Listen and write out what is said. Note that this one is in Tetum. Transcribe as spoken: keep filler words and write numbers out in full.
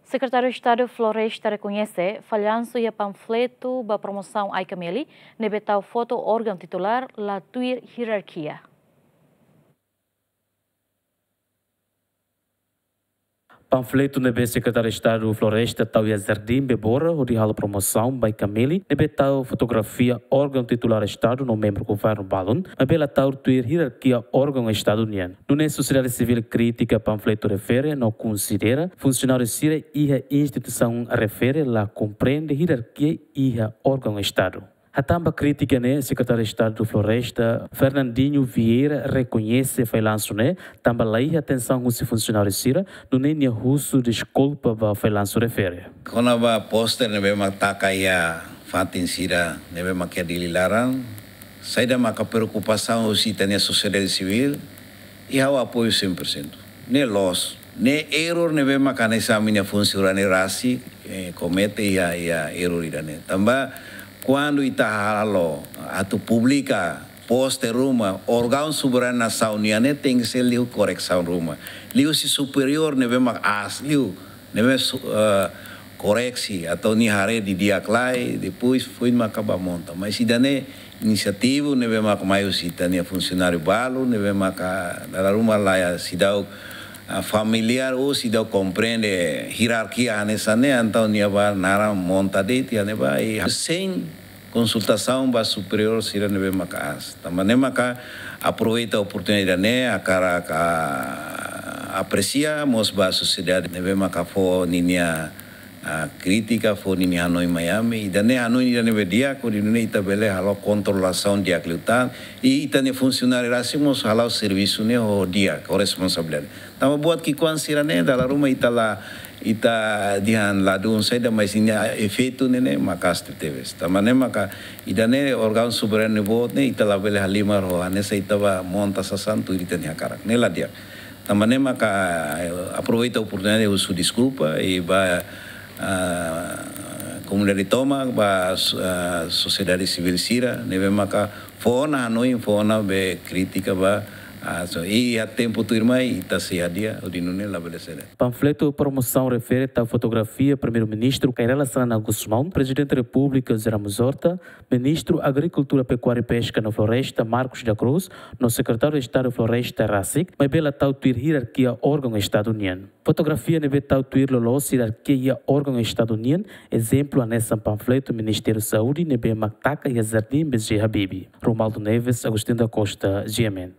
Sekretáriu Estadu Floresta rekoñese fallansu iha panfletu ba promosaun Ai-Kameli, ne'ebé tau foto órgaun titulár la tuir hierarkia. Panfletu ne'ebé Sekretáriu Estadu Floresta tau iha Jardim Bebora hodi halo promosaun ba Ai-Kameli, ne'ebé tau fotografia órgaun titulár Estadu no membru governu balun, maibé la tau tuir hierarkia órgaun Estadu nian. Nune'e sosiedade sivíl kritika panfletu refere no konsidera funsionáriu sira iha instituisaun refere la komprende hierarkia iha órgaun Estadu. Hatán ba krítika ne'e, Sekretáriu Estadu Floresta, Fernandinho Vieira, rekoñese fallansu ne'e, tanba la iha atensaun husi funsionáriu sira, nune'e nia husu deskulpa ba fallansu refere. Kona-ba póster ne'ebé mak taka iha fatin sira ne'ebé mak iha Dili laran, saida maka preokupasaun husi ita-nia sosiedade sivíl, i ha'u apoiu cem por cento. Ne'e loos, ne'e erru ne'ebé maka hanesan ami-nia funsionáriu rasik, eh, komete iha, iha erru ida-ne'e. Tanba kuandu ita halo atu publika póster ruma, órgaun soberanu nasaun nian ne'e tenke ser liu koresaun ruma. Liuhusi superiór ne'ebé mak aas liu, ne'ebé su-, eh, korese atu nia haree didi'ak lai, depois foin maka bá monta. Mas ida-ne'e inisiativa ne'ebé maka mai husi ita-nia funsionáriu balu, ne'ebé maka dala ruma la iha seidauk, ah, familiár ou seidauk komprende hierarkia hanesan ne'e, entaun nia bá naran monta de'it iha ne'ebá, i sein konsultasaun ba superiór sira ne'ebé maka aas. Tanba ne'e maka aproveita oportunidade ne'e, hakarak apresia mós ba sosiedade ne'ebé maka fó ninia, ah, krítika, fó ninia hanoin mai ami. Ida-ne'e hanoin ida ne'ebé di'ak, hodi nune'e ita bele halo kontrolasaun di'ak liután. I ita-nia funsionáriu rasik mós hala'o servisu ne'e ho di'ak, ho responsabilidade. Tanba buat ki'ikoan sira-ne'e dala ruma ita la, ita dehan ladún saida, mas nia efeitu ne'e, ne'e maka'as tebes. Tanba ne'e maka ida-ne'e órgaun soberanu boot ne'e ita labele halimar ho hanesan ita bá monta sasán tuir ita-nia hakarak. Ne'e la di'ak. Tanba ne'e maka, eh, aproveita oportunidade husu deskulpa i ba, ah, komunidade tomak, ba, ah, sosiedade sivíl sira ne'ebé maka fó ona hanoin, fó ona be krítika ba, ah, so, i iha tempu tuirmai ita sei hadi'a, hodi nune'e labele sede. Panfletu promosaun refere tau fotografia Primeiru-Ministru Kay Rala Xanana Gusmão, Prezidente Repúblika José Ramos Horta, Ministru Agrikultura, Pekuária, Peska no Floresta Marcos da Cruz, no Sekretáriu Estadu Floresta rasik, maibé la tau tuir hierarkia órgaun Estadu nian. Fotografia ne'ebé tau tuir loloos hierarkia iha órgaun Estadu nian, ezemplu hanesan panfletu Ministériu Saúde ne'ebé mak taka iha Jardim B J Habibie. Romualdo Neves, Agostinho da Costa, G M N.